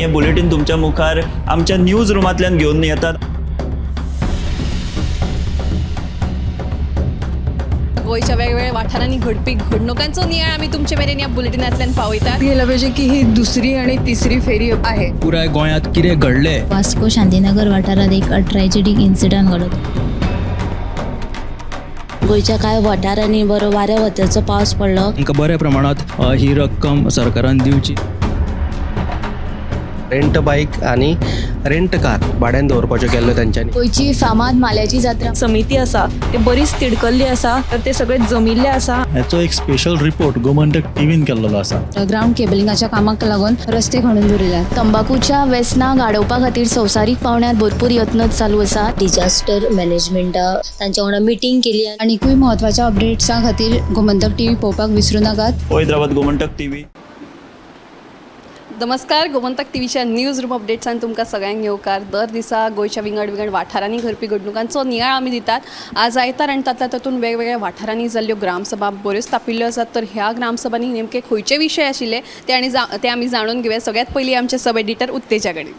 हें बुलेटीन तुमच्या मुखार आमच्या न्यूज रुमांतल्यान घेवन येतात. गोंयच्या वेगवेगळ्या वाठारांनी घडपी घडणुकांचो नियाळ आमी तुमचे मेरेन ह्या बुलेटिनांतल्यान पावयतात. गेलं पाहिजे की ही दुसरी आणि तिसरी फेरी आहे. पुराय गोंयांत कितें घडलें. वास्को शांतीनगर वाठारांत एक ट्रॅजेडीक इन्सिडंट घडलो. गोंयच्या कांय वाठारांनी बरो वाऱ्या वताचो पावस पडलो. तांकां बऱ्या प्रमाणांत ही रक्कम सरकारान दिवची. रेंट बायक आनी रेंट कार भाड्यान दवरपाच्यो केल्ल्यो तेंच्यांनी. गोंयची फामाद माल्याची जात्रा. समिती आसा ते बरीच तिडकल्ली आसा, तर ते सगळे जमिल्ले आसा. हाचो एक स्पेशल रिपोर्ट गोमंतक टीव्हीन केल्लो आसा. ग्रावंड केबलिंगाच्या कामाक लागून रस्ते खणून दवरिल्यात. तंबाकूच्या वेसनाक आडोवपा खातीर संवसारीक पावंड्यार भरपूर यत्न चालू आसा. डिजास्टर मॅनेजमेंटा तांच्या वांगडा मिटींग केली. आनीकूय म्हत्वाच्या अपडेट्सां खातीर गोमंतक टीव्ही पळोवपाक विसरूं नाकात. पळयत रावात गोमंतक टीव्ही. नमस्कार, गोमंतक टीव्हीच्या न्यूज रूम अपडेट्सान तुमकां सगळ्यांक येवकार. दर दिसा गोंयच्या विंगड विंगड वाठारांनी घडपी घडणुकांचो नियाळ आमी दितात. आज आयतार आनी तातूंतल्या तातूंत वेगवेगळ्या वाठारांनी जाल्ल्यो ग्रामसभा बऱ्योच तापिल्ल्यो आसात. तर ह्या ग्रामसभांनी नेमके खंयचे विशय आशिल्ले ते आनी ते आमी जाणून घेवया. सगळ्यात पयलीं आमचे सब एडिटर उत्तेजा कडेन.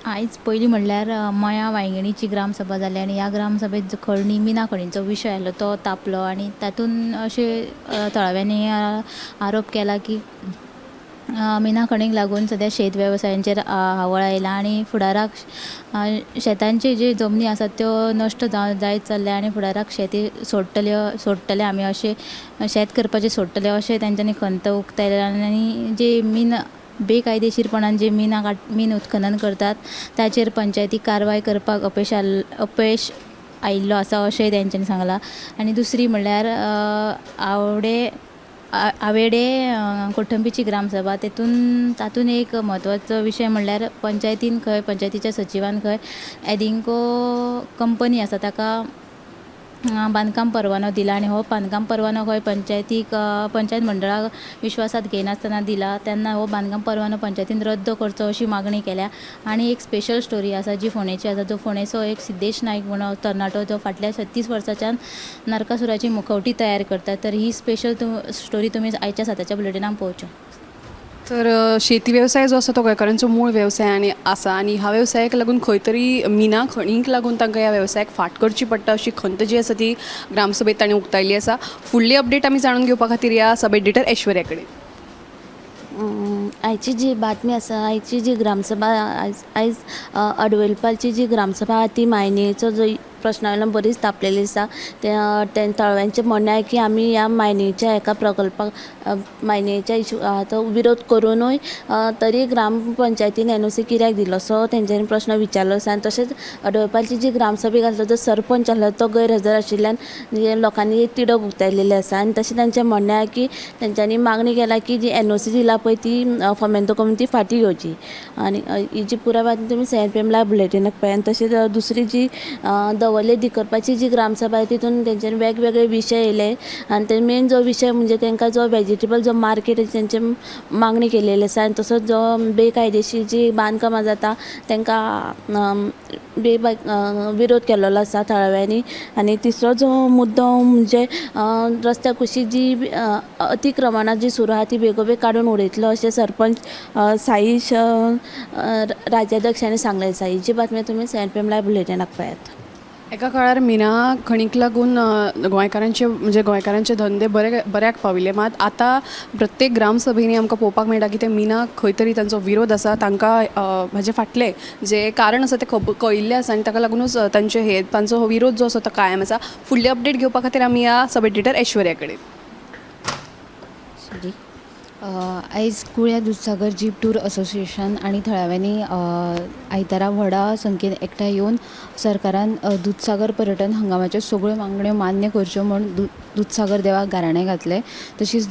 आयज पयलीं म्हणल्यार मया वांयगिणीची ग्रामसभा जाली आनी ह्या ग्रामसभेत जो खणी मिना खणींचो विशय आयलो तो तापलो आनी तातूंत अशें थळाव्यांनी आरोप केला की मिना खणीक लागून सद्या शेत वेवसायांचेर हावळ आयला आनी फुडाराक शेतांची जी जमनी आसात त्यो नश्ट जायत चल्ल्या आनी फुडाराक शेती सोडटले आमी, अशें शेत करपाचें सोडटले अशें तेंच्यांनी खंत उक्तायल्या. आनी जे मीन बेकायदेशीरपणान जे मीन उत्खनन करतात ताचेर पंचायती कारवाय करपाक अपेश आयिल्लो आसा अशें तेंच्यांनी सांगलां. आनी दुसरी म्हणल्यार आवेडे कोठंबीची ग्रामसभा, तातूंत एक म्हत्वाचो विशय म्हणल्यार पंचायतीन खंय पंचायतीच्या सचिवान खंय एदिंको कंपनी आसा ताका बांदकाम परवानो दिला आनी हो बांदकाम परवानो खंय पंचायतीक पंचायत मंडळाक विश्वासात घेयनासतना दिला, तेन्ना हो बांदकाम परवानो पंचायतीन रद्द करचो अशी मागणी केल्या. आनी एक स्पेशल स्टोरी आसा जी फोंडेची आसा, जो फोंडेचो एक सिद्धेश नायक म्हणून तरणाटो जो फाटल्या 36 वर्सांच्यान नरकासुराची मुखवटी तयार करता. तर ही स्पेशल स्टोरी तुमी आयच्या साताच्या बुलेटिनाक पळोवच्यो. तर शेती वेवसाय जो आसा तो गोंयकारांचो मूळ वेवसाय आनी आसा आनी ह्या वेवसायाक लागून खंय तरी मिना खणींक लागून तांकां ह्या वेवसायाक फाट करची पडटा अशी खंत जी आसा ती ग्रामसभेत तांणी उक्तायल्ली आसा. फुडली अपडेट आमी जाणून घेवपा खातीर ह्या सब एडिटर ऐश्वर्या कडेन. आयची जी बातमी आसा, आयची जी ग्रामसभा आयज अडवेलपालची जी ग्रामसभा आहा ती मायनीचो जो प्रश्ना वयल्यान बरीच तापलेली आसा. ते थळाव्यांचें म्हणणें आहा की आमी ह्या मायनीच्या एका प्रकल्पाक मायनीच्या इशू तो विरोध करुनूय तरी ग्रामपंचायतीन एनओसी कित्याक दिलो सो तेंच्यांनी प्रश्न विचारलो आसा. आनी तशेंच अडवेलपालची जी ग्रामसभेक आसलो जो सरपंच आसलो तो गैरहजर आशिल्ल्यान लोकांनी तिडक उक्तायलेली आसा. आनी तशें तेंचें म्हणणें आहा की तेंच्यांनी मागणी केला की जी एनओसी दिला पळय ती फोमेंतो करून ती फाटीं घेवची. आनी ही जी पुराय बातमी तुमी 7 PM live बुलेटिनाक पळय. आनी तशेंच दुसरी जी दवर्ले दिकरपाची जी ग्रामसभा तितून तेंच्यांनी वेगवेगळे विशय येयले आनी ते मेन जो विशय म्हणजे तांकां जो वेजिटेबल जो मार्केट तेंचे मागणी केलेली आसा. आनी तसोच जो बेकायदेशीर जी बांदकामां जाता तांकां विरोध केल्लो आसा थळाव्यांनी. आनी तिसरो जो मुद्दो म्हणजे रस्त्या कुशीक जी अतिक्रमणां जी सुरू आहा ती बेगोबेग काडून उडयतलो अशें सरपंच साईश राज्याध्यक्ष हांणी सांगलें आसा. ही जी बातमी तुमी 7 PM live बुलेटिनाक पळयात. एका काळार मिना खणीक लागून गोंयकारांचे म्हणजे गोंयकारांचे धंदे बऱ्याक पाविल्ले, मात आतां प्रत्येक ग्रामसभेनी आमकां पळोवपाक मेळटा की ते मिना खंय तरी तांचो विरोध आसा. तांकां हाजे फाटलें जें कारण आसा तें कळिल्लें आसा आनी ताका लागुनूच तांचे हे तांचो हो विरोध जो आसा तो कायम आसा. फुडली अपडेट घेवपा खातीर आमी ह्या सब एडिटर ऐश्वर्या कडेन. आयज कुळ्या दुदसागर जीप टूर असोसिएशन आनी थळाव्यांनी आयतारा व्हडा संख्येन एकठांय येवन सरकारान दुदसागर पर्यटन हंगामाच्यो सगळ्यो मागण्यो मान्य करच्यो म्हूण दुदसागर देवाक गाराणें घातलें. तशीच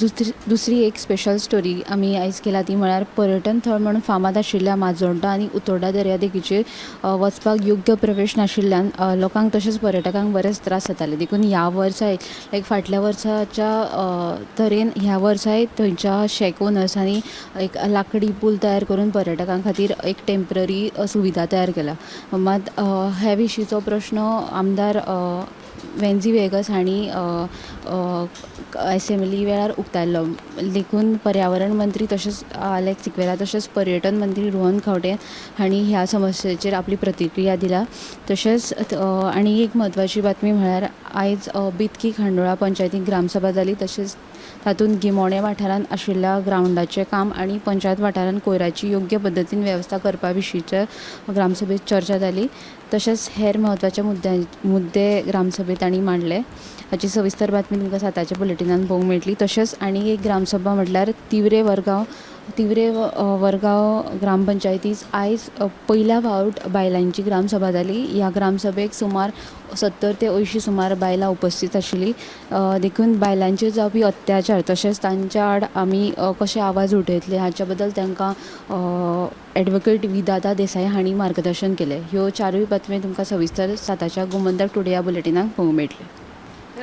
दुसरी एक स्पेशल स्टोरी आमी आयज केला ती म्हळ्यार पर्यटन थळ म्हणून फामाद आशिल्ल्या माजोड्डा आनी उतोड्डा दर्यादेगेचेर वचपाक योग्य प्रवेश नाशिल्ल्यान लोकांक तशेंच पर्यटकांक बरेच त्रास जाताले. देखून ह्या वर्सा लायक फाटल्या वर्साच्या तरेन ह्या वर्साय थंयच्या शॅक ओनर्सांनी एक लाकडी पूल तयार करून पर्यटकां खातीर एक टेम्पररी सुविधा तयार केला. मात हे विशींचो प्रश्न आमदार वेन्झी वेगस हांणी एसेंब्ली वेळार उक्तायल्लो. देखून पर्यावरण मंत्री तशेंच आलेक्स सिक्वेरा तशेंच पर्यटन मंत्री रोहन खंवटे हांणी ह्या समस्येचेर आपली प्रतिक्रिया दिल्या. तशेंच आनी एक म्हत्वाची बातमी म्हळ्यार आयज बितकी खांडोळा पंचायतीक ग्रामसभा जाली. तशेंच तातूंत गिमोणे वाठारांत आशिल्ल्या ग्रावंडाचें काम आनी पंचायत वाठारांत कोयराची योग्य पद्दतीन वेवस्था करपा विशींचे ग्रामसभेत चर्चा जाली. तशेंच हेर म्हत्वाचे मुद्दे ग्रामसभेत तांणी मांडले. हाची सविस्तर बातमी तुमकां 7 बुलेटिनान पळोवंक मेळटली. तशेंच आनी एक ग्रामसभा म्हटल्यार तिवरे वरगांव ग्रामपंचायतीच आयज पयल्या फावट बायलांची ग्रामसभा जाली. ह्या ग्रामसभेक सुमार 70 ते 80 सुमार बायलां उपस्थीत आशिल्ली. देखून बायलांचेर जावपी अत्याचार तशेंच तांच्या आड आमी कशे आवाज उठयतले हाच्या बद्दल तांकां एडवोकेट विदाता देसाय हांणी मार्गदर्शन केलें. ह्यो चारूय बातम्यो तुमकां सविस्तर 7 गोमंतक टुडे ह्या बुलेटिनाक पळोवंक मेळटल्यो.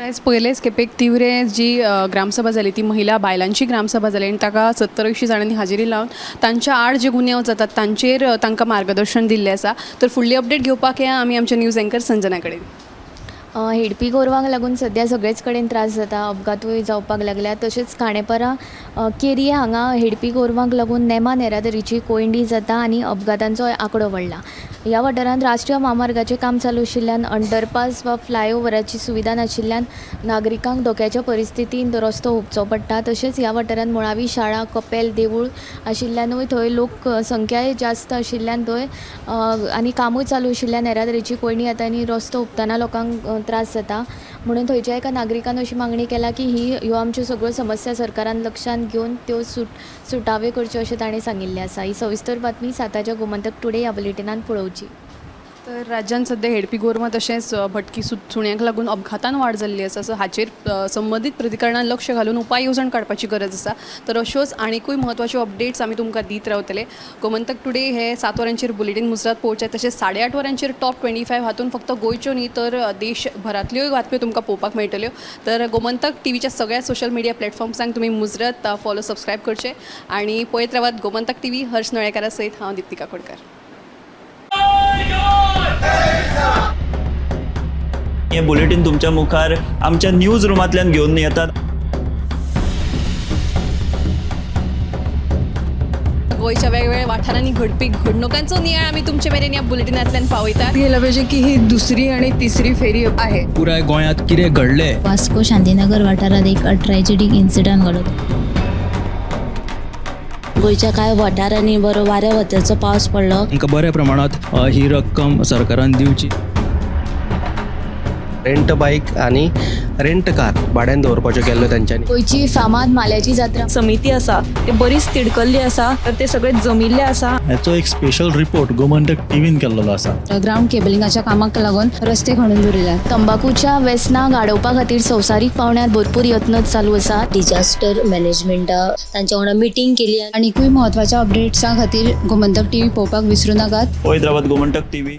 आयज पयलेच खेपेक तिवरे जी ग्रामसभा जाली ती महिला बायलांची ग्रामसभा जाली आनी ताका 70-80 जाणांनी हाजेरी लावन तांच्या आड जे गुन्यांव जातात तांचेर तांकां मार्गदर्शन दिल्लें आसा. तर फुडली अपडेट घेवपाक या आमी आमच्या न्यूज एंकर संजना कडेन. हेडपी गोरवांक लागून सद्या सगळेच कडेन त्रास जाता, अपघातूय जावपाक लागल्या. तशेंच खांडेपारा केरये हांगा हेडपी गोरवांक लागून नेमान येरादारीची कोंयडी जाता आनी अपघातांचोय आंकडो वाडला. ह्या वाठारांत राष्ट्रीय म्हामार्गाचें काम चालू आशिल्ल्यान अंडरपास वा फ्लायओवराची सुविधा नाशिल्ल्यान नागरिकांक धोक्याच्या परिस्थितींत रस्तो हुपचो पडटा. तशेंच ह्या वाठारांत मुळावी शाळा, कपेल, देवूळ आशिल्ल्यानूय थंय लोक संख्याय जास्त आशिल्ल्यान थंय आनी कामूय चालू आशिल्ल्यान येरादारीची कोंयडी जाता आनी रस्तो हुपतना लोकांक त्रास जाता. म्हणून थंयच्या एका नागरिकान अशी मागणी केला की ह्यो आमच्यो सगळ्यो समस्या सरकारान लक्षांत घेवन त्यो सुटाव्यो करच्यो अशें ताणें सांगिल्लें आसा. ही सविस्तर बातमी 7 गोमंतक टुडे ह्या बुलेटिनान पळोवची. तर राज्यांत सद्या हेडपी गोरवां तशेंच भटकी सुण्यांक लागून अपघातान वाड जाल्ली आसा. सो हाचेर संबंदीत प्राधिकरणान लक्ष घालून उपाय येवजण काडपाची गरज आसा. तर अश्योच आनिकूय म्हत्वाच्यो अपडेट्स आमी तुमकां दीत रावतले. गोमंतक टुडे हे 7 वरांचेर बुलेटीन मुजरात पळोवचें. तशेंच 8:30 वरांचेर टॉप 25 हातून फक्त गोंयच्यो न्ही तर देशभरांतल्योय बातम्यो तुमकां पळोवपाक मेळटल्यो. तर गोमंतक टीव्हीच्या सगळ्या सोशल मिडिया प्लॅटफॉर्म्सांक तुमी मुजरत फॉलो सबस्क्रायब करचें आनी पळयत रावात गोमंतक टीव्ही. हर्ष नळेकारा सयत हांव दीप्ती काकोडकर. हे बुलेटीन तुमच्या मुखार आमच्या न्यूज रुमांतल्यान घेवन येतात. गोंयच्या वेगवेगळ्या वाठारांनी घडपी घडणुकांचो नियाळ आमी तुमचे मेरेन ह्या बुलेटिनांतल्यान पावयतात. गेलं पाहिजे की ही दुसरी आणि तिसरी फेरी आहे. पुराय गोंयांत कितें घडलें वास्को शांतीनगर वाठारांत एक ट्रॅजेडीक इन्सिडंट घडलो. गोंयच्या कांय वाठारांनी बरो वाऱ्या वताचो पावस पडलो. तांकां बऱ्या प्रमाणांत ही रक्कम सरकारान दिवची. रेंट बायक आनी रेंट कार भाड्यान दवरपाच्यो केल्ल्यो तेंच्यांनी. गोंयची फामाद माल्याची जात्रा समिती आसा ते बरीच तिडकल्ली आसा. तर ते सगळे जमिल्ले आसा. हाचो एक स्पेशल रिपोर्ट गोमंतक टीव्हीन केल्लो आसा. ग्रावंड केबलिंगाच्या कामाक लागून रस्ते खणून दवरिल्यात. तंबाकूच्या वेसनाक आडोवपा खातीर संवसारीक पावंड्यार भरपूर यत्न चालू आसात. डिजास्टर मॅनेजमेंटा तांच्या वांगडा मिटींग केली. आनिकूय म्हत्वाच्या अपडेट्सां खातीर गोमंतक टीव्ही पळोवपाक विसरूं नाकात. पळयत रावात गोमंतक टीव्ही.